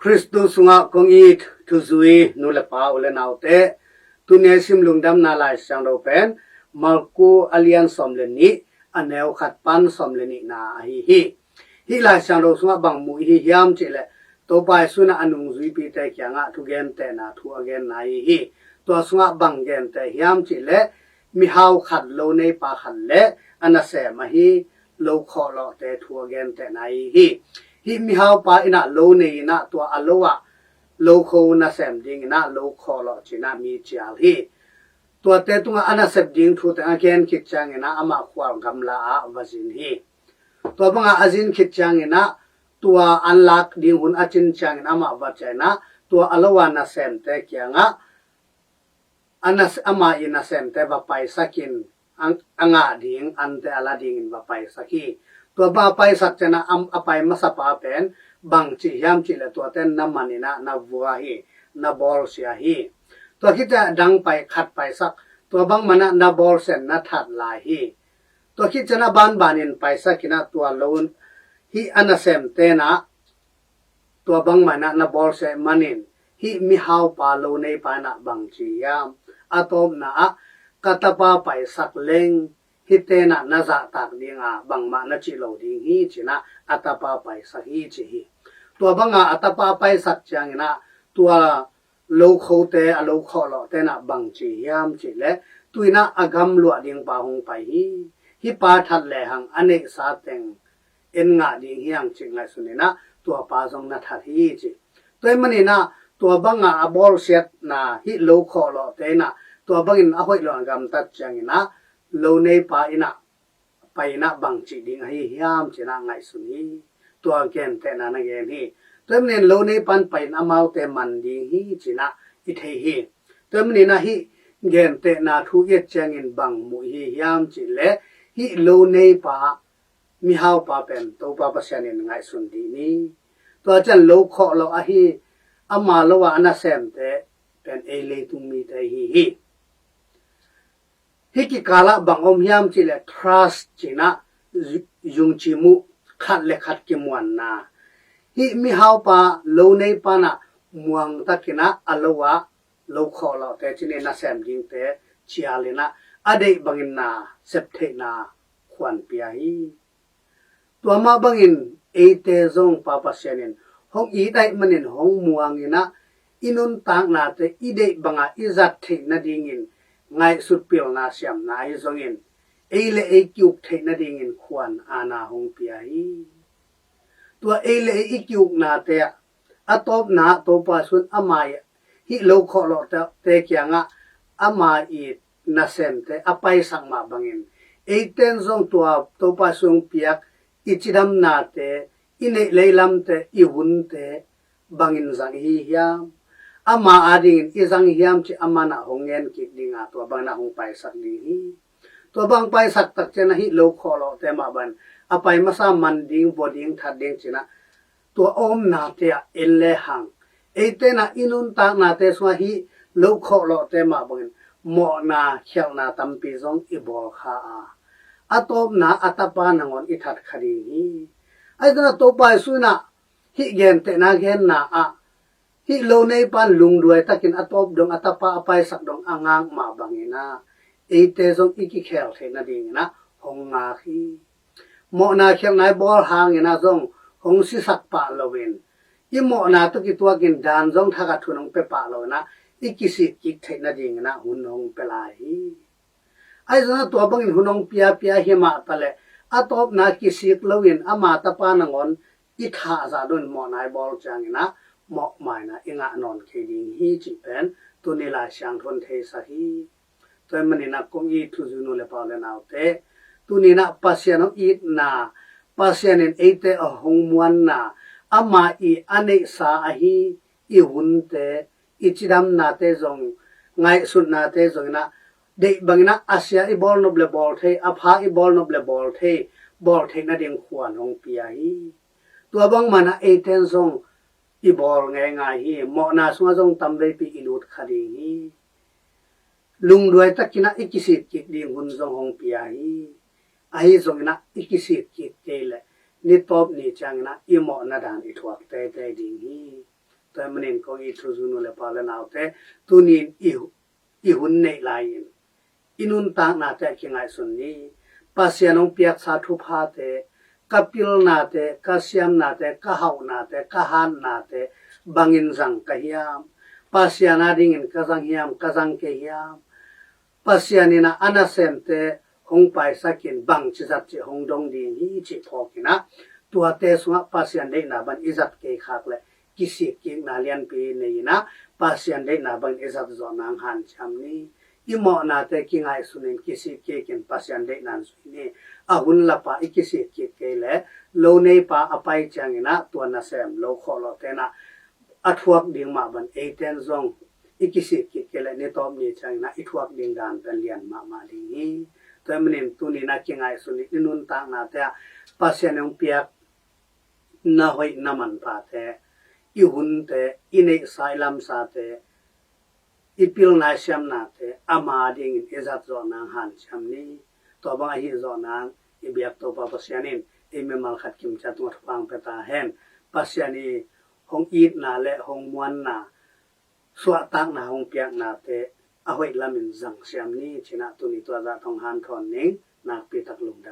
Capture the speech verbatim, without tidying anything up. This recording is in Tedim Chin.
Khristu sungah kong it thuzui nu le pa, u le naute, tuni a i sim lungdamna Lai Siangtho pen Marku a lian sawm le nih, a neu khat pan sawm le nihna ahi hi. Hih Lai Siangtho sungah bang mu i hi hiam cih leh, Topa Jesu in a nungzuipite kiangah thugentehna thu a genna ahi hi. Tua sungah bang genteh hiam cih leh, mihau khat, lo neipa khat le a nasem ahi lo khawhlawhte thu a gentehna ahi hi. Hih mihaupa in a lo nei in a, tua a lo ah lo kho nasem dingin a lo khawhlawh ci-in a mi cial hi. Tuate tungah a nasep ding thu teng a gen khit ciangin a, amah khual gamla ah va zin hi. Tua bangah a zin khit ciangin a, tua an lak ding hun a cin ciangin amah va ciah in a, tua a lo a nasemte kiangah a nas-, amah i nasemte va paisak in, a, a ngah ding ante a la dingin va paisak hi. Tua bang a paisak ciangin a, am-, a pai masapa pen bang ci hiam cih leh, tuate na man in a na vua hi, na bawlsia hi. Tua khit ciangin a dang pai, khat paisak, tua bang man a na bawlsia in na that lai hi. Tua khit ciangin a banbanin paisak in a, tua lo, hih a nasemte in a tua bang man a na bawlsia manin, hih mihaupa, lo neipa in a bang ci hiam? A tawpna ah, ka tapa paisak leng hihte in a na zahtak ding a, bangmah na cih lo ding hi ci-in a, a tapa paisak hi ci hi. Tua bang a a tapa paisak ciangin a, tua lo khote, a lo khawhlawhte in a bang ci hiam cih leh, tu-in a a gam luah ding pa hong pai hi. Hih pa that lehang a neihsa teng en ngah ding hi hang cih ngaihsun in a, tua pa zong na that hi ci. Tua ahih manin a, tua bang a a bawlsiatna, hih lo khawhlawhte in a tua bangin a hoih lo a gamtat ciangin a, lo neipa in a pai in a bang cih ding ahi hiam ci-in a ngaihsun hi. Tua gentehna na gen hi. Tua ahih manin lo neipa in pai in amaute man ding hi ci-in a i thei hi. Tua ahih manin a hih gentehna thu i et ciangin bang mu i hi hiam cih leh, hih lo neipa, mihaupa pen Topa Pasian in ngaihsun dih ni. Tua ciang lo khawhlawh ahi, ama lo a a nasemte pen ei leitung mite hi hi. Hih kikal ah bang om hiam cih leh, trust ci-in a, zu-, zungcim uh, khat le khat kimuanna. Hih mihaupa, lo neipa in a muang takin a, a lo ah lo khawhlawhte, ci-in a nasem dingte cial in a, a deih bangin na sep theihna khuan pia hi. Tua mah bangin eite zong Pa Pasian in hong it ahih manin hong muang in a, i nuntaknate i deih bang a i zat theih nadingin ngaihsut pilna siamna ahi zongin, ei le ei ki-uk theih nadingin khuan aana hong pia hi. Tua ei le ei i ki-uknate ah, a tawpna ah Topa Jesu in ama i, hih lo khawhlawhte, te kiangah ama i nasemte a paisak mah bangin, eite in zong tua Topa Jesu hong piak i cidamnate, i neih leilamte, i hunte bangin zang i hi hiam? Ama adingin i zang hiam cih aman a hong ngen kik ding a, tua bangin a hong paisak ding hi. Tua bang paisak tak ciang a, hih lo khawhlawhte mah bangin a pai masa man ding, vua ding, that ding ci-in a, tua a omnate ah en lehang, eite in a i nuntaknate sungah hih lo khawhlawhte mah bangin mawhna khialhna tampi zong i bawl kha a, a tawpna a tapa nangawn i that kha ding hi. Ahi zongin a Topa Jesu in a hih gentehna genna ah, hih lo neipa in lungduai takin a tawp dong, a tapa a paisak dong a ngak mah bangin a, eite zong i kikhel theih nadingin a hong ngak hi. Mawhna khialhna i bawl hangin a zong hong sisak pah loin, i mawhna tawh kituakin dan zong thak a thu hong pia pah loin a, i kisik kik theih nadingin a hun hong pia lai hi. Ahi zongin a tua bangin hun hong piapia hi mah taleh, a tawpna kisik loin ama tapa nangawn i thah zah dongin mawhna i bawl ciangin a, mawhmaina i ngah nawn kei ding hi cih pen tuni Lai Siangtho in theisak hi. Tua ahih manin a kong it thuzui nu le pa, u le naute, tuni in a Pasian hong itna, Pasian in eite a hong muanna, ama i a neihsa ahi i hunte, i cidamnate zong, ngaihsutnate zong in a, deih bangin a, a sia i bawl nop le bawl thei, a pha i bawl nop le bawl thei, bawl theih nading khuan hong pia hi. Tua bang man a eite in zong i bawl ngeingai hi. Mawhna sungah zong tamveipi i lut kha ding hi. Lungduai takin a i kisik kik ding hun zong hong pia hi. Ahi zongin a i kisik kik kei leh, ni tawp ni ciangin a i mawhna dan i thuak teitei ding hi. Tua manin kong it thu zu nu le pa le naute, tunin i, i hun neih lai-in i nuntaknate ah kingaihsun ni. Pasian hong piaksa thuphate, ka pilnate, ka siamnate, ka hauhnate, ka hatnate bangin zang ka hiam? Pasian adingin ka zang hiam, ka zang kei hiam? Pasian in ah a nasemte hong paisakin bangci zat cih hong dong ding hi cih phawkin ah, tuate sungah Pasian deihna bang i zat kei khak leh kisik kikna lianpi nei in ah, Pasian deihna bangin i zat zawh nang hanciam ni. I mawhnate kingaihsunin kisik kikin Pasian deihna in zui ni. A hun lapa i kisik kik kei leh lo neipa a pai ciangin ah tua nasem lo khawhlawhte in ah a thuak ding mah bang eite in zong i kisik kik kei leh ni tawp ni ciangin ah i thuak ding dan pen lian mahmah ding hi. Tua manin tunin ah kingaihsun i nuntaknate ah Pasian hong piak na hoih na manphate, i hunte, i neihsa i lamsate, i pilna i siamnate ama dingin i zat zawh nang hanciam ni. Tua bang ahi zawh nang i biak Topa Pasian in ei mimal khat kimciat tungah thupha hong pia ta hen. Pasian i hong itna le hong muanna, suahtakna hong piaknate a hoih lamin zangsiam ni. Cinah tuni tua zah tawh hong hanthawn ning. Nakpi tak lung